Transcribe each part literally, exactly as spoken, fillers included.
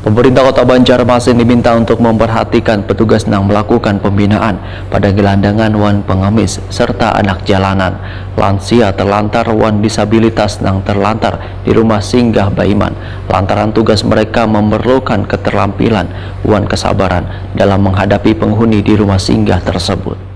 Pemerintah Kota Banjarmasin diminta untuk memperhatikan petugas nang melakukan pembinaan pada gelandangan wan pengemis serta anak jalanan, lansia terlantar wan disabilitas nang terlantar di rumah singgah Baiman, lantaran tugas mereka memerlukan keterampilan wan kesabaran dalam menghadapi penghuni di rumah singgah tersebut.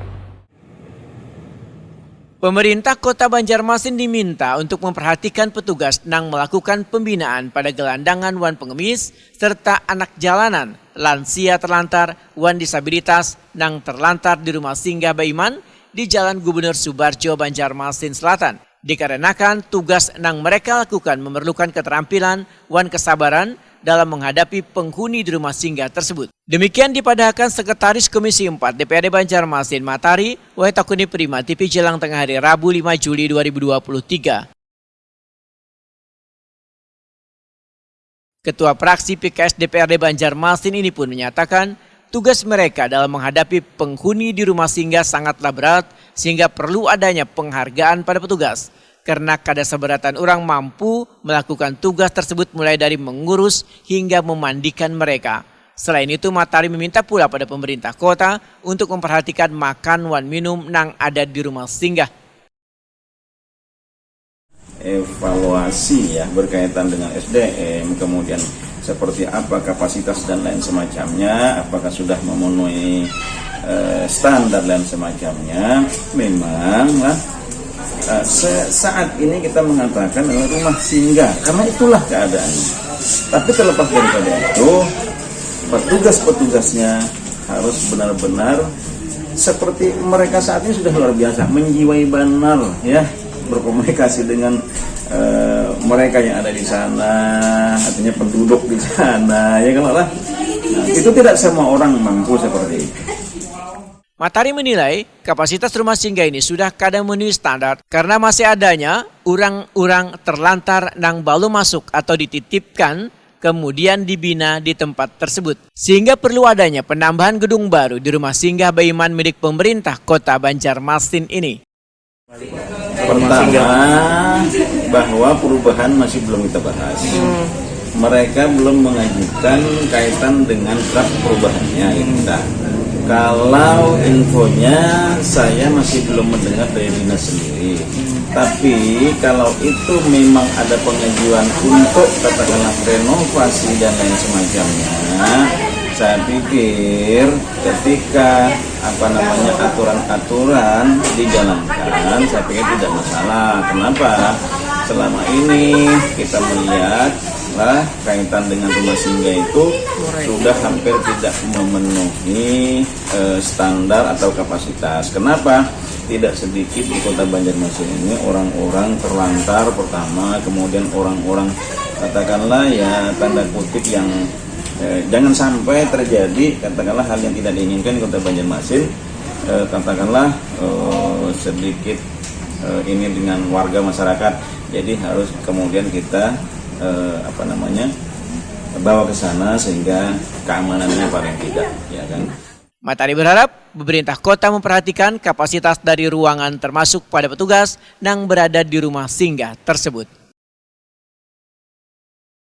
Pemerintah Kota Banjarmasin diminta untuk memperhatikan petugas nang melakukan pembinaan pada gelandangan wan pengemis serta anak jalanan, lansia terlantar, wan disabilitas nang terlantar di rumah singgah Baiman di Jalan Gubernur Subarjo, Banjarmasin Selatan, dikarenakan tugas nang mereka lakukan memerlukan keterampilan wan kesabaran dalam menghadapi penghuni di rumah singgah tersebut. Demikian dipadahakan Sekretaris Komisi empat D P R D Banjarmasin Matari, Wahid Takuni Prima, T V Jelang Tengah Hari, Rabu lima Juli dua ribu dua puluh tiga. Ketua Fraksi P K S D P R D Banjarmasin ini pun menyatakan, tugas mereka dalam menghadapi penghuni di rumah singgah sangatlah berat, sehingga perlu adanya penghargaan pada petugas. Karena kada seberatan orang mampu melakukan tugas tersebut, mulai dari mengurus hingga memandikan mereka. Selain itu, Matari meminta pula pada pemerintah kota untuk memperhatikan makan wan minum nang ada di rumah singgah. Evaluasi ya berkaitan dengan S D M, kemudian seperti apa kapasitas dan lain semacamnya, apakah sudah memenuhi eh, standar dan semacamnya, memang lah eh, se- saat ini kita mengatakan adalah rumah singgah karena itulah keadaannya. Tapi terlepas daripada itu, petugas-petugasnya harus benar-benar seperti mereka saat ini sudah luar biasa, menjiwai banar ya, berkomunikasi dengan eh, mereka yang ada di sana, artinya penduduk di sana ya kalau lah. Nah, itu tidak semua orang mampu seperti itu. Matari menilai, kapasitas rumah singgah ini sudah kada memenuhi standar karena masih adanya urang-urang terlantar nang balum masuk atau dititipkan, kemudian dibina di tempat tersebut, sehingga perlu adanya penambahan gedung baru di rumah singgah Baiman milik pemerintah Kota Banjarmasin ini. Pertama, bahwa perubahan masih belum kita bahas. Mereka belum mengajukan kaitan dengan draft perubahannya ya kita. Kalau infonya saya masih belum mendengar dari dinas sendiri. Tapi kalau itu memang ada pengajuan untuk katakanlah renovasi dan lain semacamnya, saya pikir ketika apa namanya aturan-aturan dijalankan, saya pikir tidak masalah. Kenapa? Selama ini kita melihat lah kaitan dengan rumah singgah itu sudah hampir tidak memenuhi eh, standar atau kapasitas. Kenapa? Tidak sedikit di Kota Banjarmasin ini orang-orang terlantar pertama, kemudian orang-orang katakanlah ya tanda kutip yang eh, jangan sampai terjadi katakanlah hal yang tidak diinginkan di Kota Banjarmasin, eh, katakanlah eh, sedikit eh, ini dengan warga masyarakat. Jadi harus kemudian kita eh, apa namanya bawa ke sana sehingga keamanannya paling tidak, ya kan. Matari berharap pemerintah kota memperhatikan kapasitas dari ruangan termasuk pada petugas nang berada di rumah singgah tersebut.